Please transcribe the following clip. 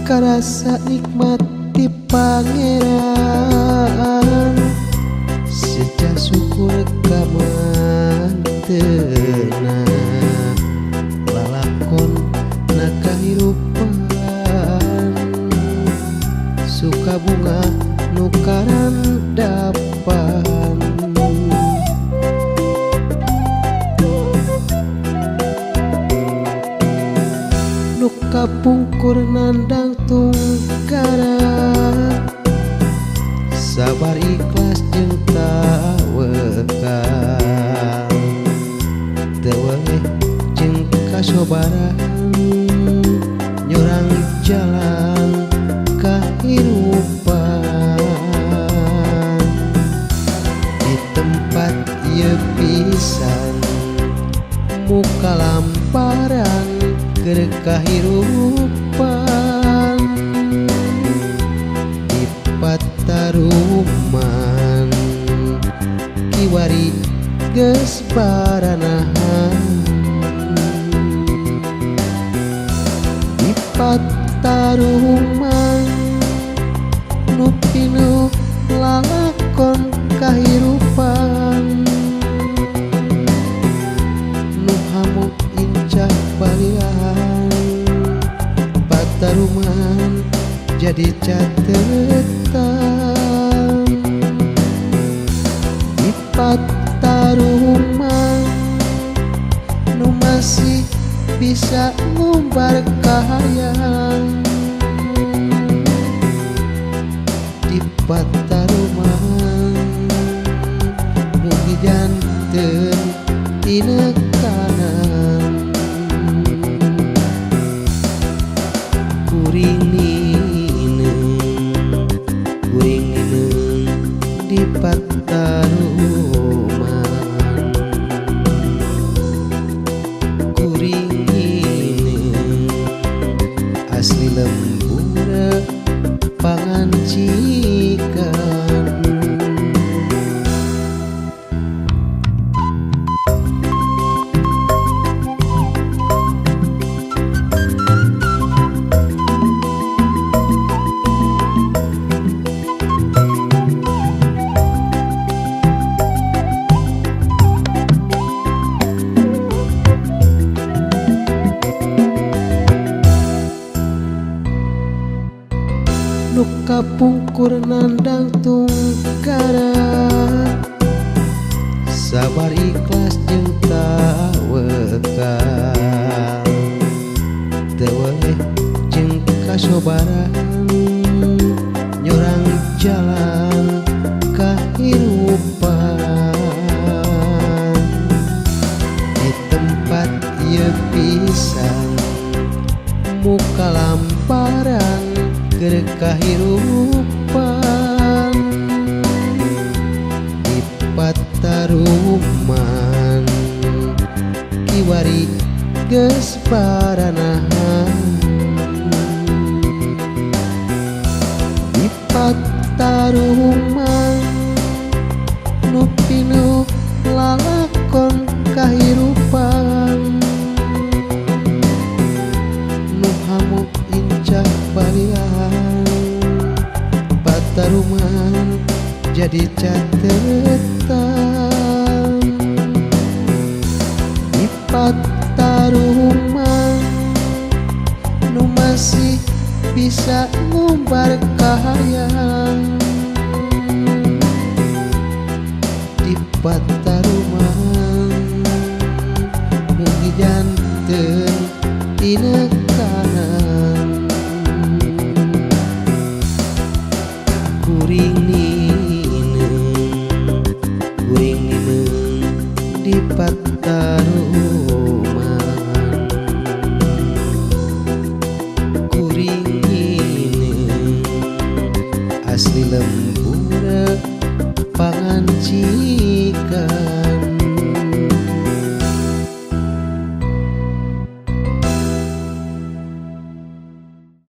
Karasa nikmat ti Pangeran, seja syukur ka mantena lalakon na kahirupan, suka bunga nu karandapan. Nu kapungkur nandang tungkara, sabar ikhlas jeung tawakal, teu weleh jeung kasobaran, nyorang jalan kahirupan. Di tempat ieu pisan muka lamparan keur kahirupan, di pataruman kiwari geus baranahan. Di pataruman nu pinuh lalakon kahirupan, nu hamu incah balian, pataruman jadi catetan. Di pataruman nu masih bisa ngumbar kahayang, di pataruman mugi janten tinekanan. Kuring nineung, kuring nineung di pataruman, kuring nineung asli lembur pangancikan. Nu kapungkur nandang tungkara, sabar ikhlas jeung tawakal, teu weleh jeung kasobaran, nyorang jalan kahirupan. Di tempat ieu pisan muka lamparan keur kahirupan, di pataruman kiwari geus baranahan. Di pataruman nu pinuh lalakon kahirupan, nu hamu incah balian, pataruman jadi catetan. Di pataruman nu masih bisa ngumbar kahayang, di pataruman mugi janten tinekanan. Kuring nineung, kuring nineung di pataruman, kuring nineung asli lembur pangancikan.